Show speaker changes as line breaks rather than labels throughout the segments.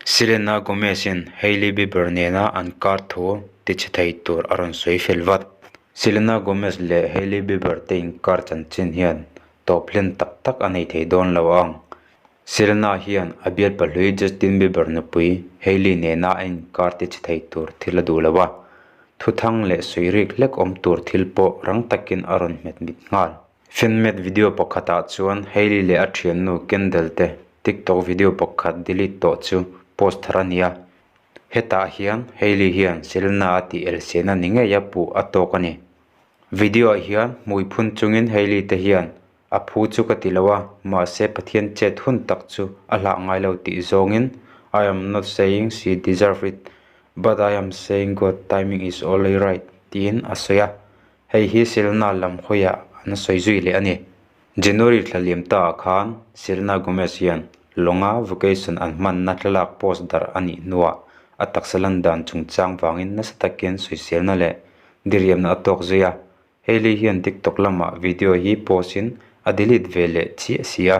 Selena Gomez-in Hailey Bieber nena an kar thu tichhe thei tur a rawn sawi fel vat. Selena Gomez leh Hailey Bieber te inkar chanchin hian tawp hlen tak tak a nei thei dawn lo ang. Selena hian a bialpa hlui Justin Bieber nupui Hailey nena a inkar tichhe thei tur thil a duh lo a, thuthang leh sawi rik hlek awm tur thil pawh rang takin a rawn hmet mit nghal. Fanmade video pakhatah chuan Hailey leh a thiannu Kendall te TikTok video pakhat delete tawh chu post thar a ni a. Hetah hian Hailey hian Selena a tih elsiana ni ngei a puh a tawk a ni. Video ah hian hmui phun chungin Hailey te hian a phu chu ka ti lo a, mahse Pathian chet hun tak chu a hlah ngai lo tih zawngin I am not saying she deserve it, but I am saying God timing is always right tiin a sawi a. Hei hi Selena lam hawiah an sawi zui leh a ni. January thla liam ta ah khan Selena Gomez hian lawnga vacation an hmanna thlalak post darh a nih hnuah a taksa lan dan chungchang vangin nasa takin sawiselna leh diriamna a tawk zui a. Hailey hian TikTok lamah video hi post in a delete ve leh chiah si a.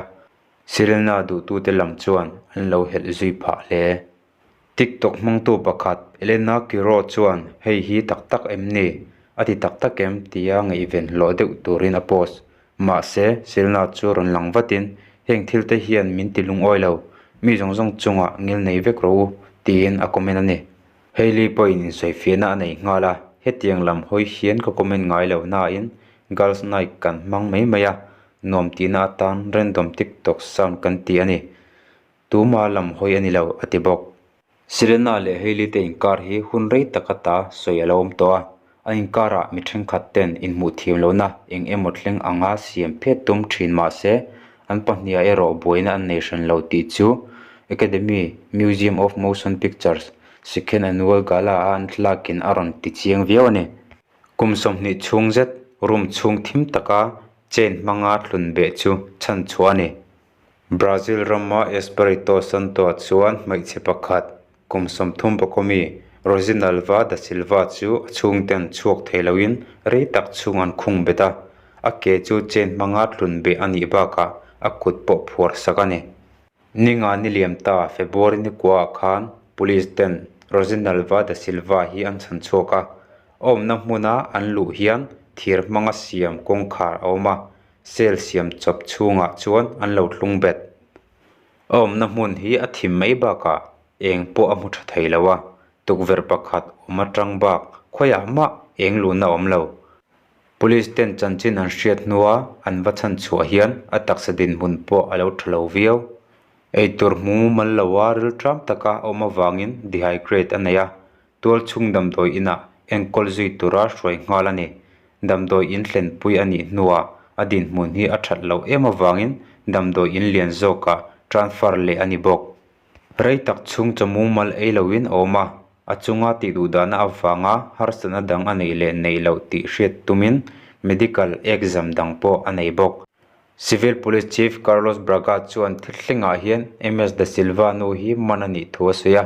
Selena duhtute lam chuan an lo helh zui phah hle. TikTok hmangtu pakhat Elena Quiro chuan hei hi tak tak em ni? A ti tak tak em? tia ngaihven hlawh deuh turin a post. Mahse, Selena chu rawn lang vatin, Heng thil te hian min ti lungawi lo, mi zawng zawng chungah ngil nei vek rawh u, tiin a comment a ni. Hailey pawhin insawifiahna a nei nghal a, hetiang lam hawi hian ka comment ngai lo nain Girls Night kan hmang mai mai a, nuam tihna atan random TikTok sound kan ti a ni. Tuma lam hawi a ni lo, a ti bawk. Selena leh Hailey te inkar hi hun rei tak ata sawi a lo awm tawh a, an inkarah mi thenkhat ten inhmuh thiam lohna eng emaw thleng anga siam phet tum thin mah se, an pahniha erawh buaina an nei hran lo tih chu Academy Museum of Motion Pictures Second Annual Gala-a an thlakin a rawn ti chiang viau a ni. Kum 20 chhung zet room chhung thim taka chain hmanga tlun beh chu chhan chhuah a ni. Brazil rama Espirito Santo-ah chuan hmeichhe pakhat, kum 30 pakawmi Rosinalva da Silva chu a chhungten chhuak thei loin rei tak chhung an khung bet a, a ke chu chain hmanga tlun beh a nih bakah a kut pawh phuar sak a ni. Ninga ni liam ta February ni kuaah khan Police ten Rosinalva da Silva hi an chhan chhuak a, a awmna hmuna an luh hian thir hmanga siam kawngkhar a awm a, Cell siam chawp chhungah chuan an lo tlung bet. A awmna hmun hi a thim mai bakah eng pawh a hmu tha thei lo a, tukverh pakhat awm atang bak khawiah mah eng luhna a awm lo. Police ten chanchin an hriat hnua an va chhan chhuah hian a taksa dinhmun pawh a lo tha lo viau. Eitur hmu mal loa rilṭam taka a awm avangin dehydrate a nei a, Tual chhung damdawi inah enkawl zui tura hruai nghal a ni. Damdawi in thlenpui a nih hnuah a dinhmun hi a that loh em avangin damdawi in lian zawkah transfer leh a ni bawk. Rei tak chhung chaw mumal ei loin a awm a, a chunga tih duhdahna avanga harsatna dang a neih leh neih loh tih hriat tumin medical exam dang pawh a nei bawk. Civil Police Chief Carlos Braga chuan thil thlengah hian MS Da Silva nu hi man a nih thu a sawi a,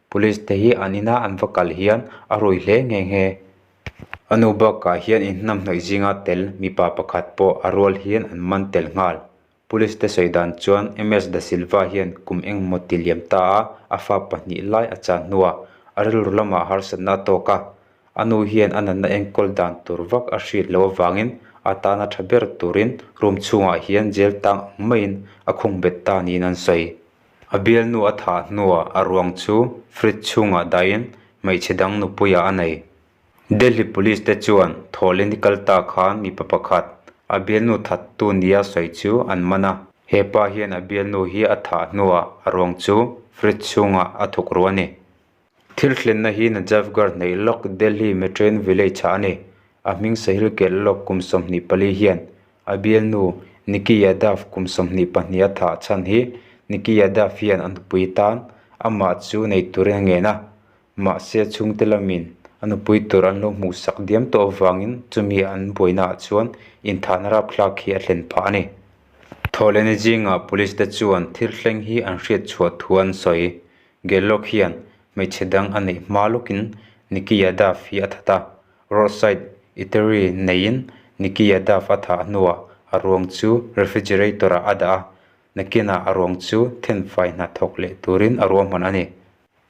Police te hi an ina an va kal hian a rui hle nghe nghe. A nu bakah hian inhnamhnawih zinga tel mipa pakhat pawh a rual hian an man tel nghal. Police te sawi dan chuan MS Da Silva hian kum engemaw ti liam ta a, a fa pahnih lai a chan hnuah a rilru lamah harsatna a tawk a. A nu hian a natna enkawl dan tur vak a hriat loh avangin a tana tha ber turin room chhungah hian jail tang ang maiin a khung bet ta niin an sawi. A bialnu a thah hnuah a ruang chu fridge chhungah dahin hmeichhe dang nupuiah a nei. Delhi Police te chuan thawhleni kal ta khan mipa pakhat a bialnu thattu nia sawi chu an man a. He pa hian a bialnu hi a thah hnuah a ruang chu fridge chhungah a thuk ru a ni. Thil thlenna hi Najafgarh hnaih lawk Delhi Metren Village ah a ni. A hming Sahil Kelh lawk kum 24 hian a bialnu Nikki Yadav kum 22 a thah chhan hi Nikki Yadav hian a nupui tan amah chu nei turin a ngen a, mahse chhungte lamin a nupui tur an lo hmuhsak diam tawh avangin chumi an buainaah chuan inthahna rapthlak hi a thlen phah a ni. Thawhlehna zingah police te chuan thil thleng hi an hriat chhuah thu an sawi. Gehlot hian hmeichhe dang a neih hma lawkin Nikki Yadav hi a that a, roadside eatery neiin Nikki Yadav a thah hnuah a ruang chu refrigerator-ah a dah a, nakinah a ruang chu thenfai hna thawk leh turin a ruahman a ni.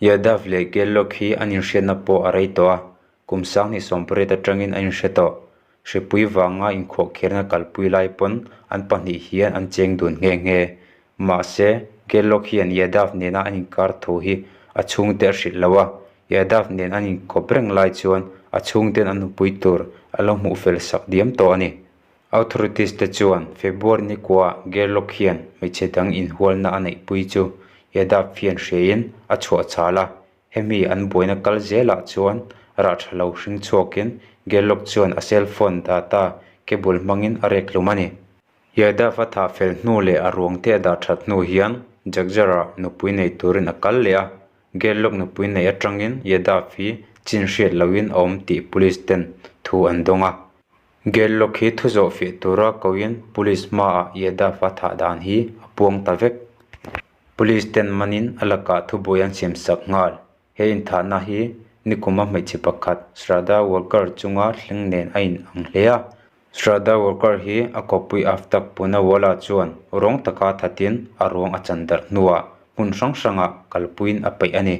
Yadav leh Gehlot hi an inhriatna pawh a rei tawh a, kum 2018 atangin an inhre tawh. Hripui vanga inkhuahkhirhna kalpui lai pawn an pahnih hian an cheng dun nghe nghe. Mahse, Gehlot hian Yadav nena an inkar thu hi a chhungte a hrilh lo a, Yadav nen an inkawp reng lai chuan a chhungten an nupui tur a lo hmuh fel sak diam tawh a ni. Authorities te chuan February ni kuaah Gehlot hian hmeichhe dang inhualna a neihpui chu Yadav hian hriain a chhuah chhal a, hemi an buaina kal zelah chuan rah tha lo hring chhuakin Gehlot chuan a cell phone data cable hmangin a rek hlum a ni. Yadav a thah fel hnu leh a ruang te a dah that hnu hian Jhajjar-ah nupui nei turin a kal leh a, Gehlot nupui nei atangin Yadav hi chin hriat lohin a awm tih police ten thu an dawng a. Gehlot hi thu zawh fiah tura koin police hmaah Yadav a thah dan hi a puang ta vek. Police ten manin a lakah thubuai an siam sak nghal. He inthahna hi nikuma hmeichhe pakhat Shraddha Walkar chunga thleng nen a in ang hle a. Shraddha Walkar hi a kawppui Aftab Poonawalla chuan rawng taka thatin a ruang a chan darh hnuah hmun hrang hrangah kalpuiin a peih a ni.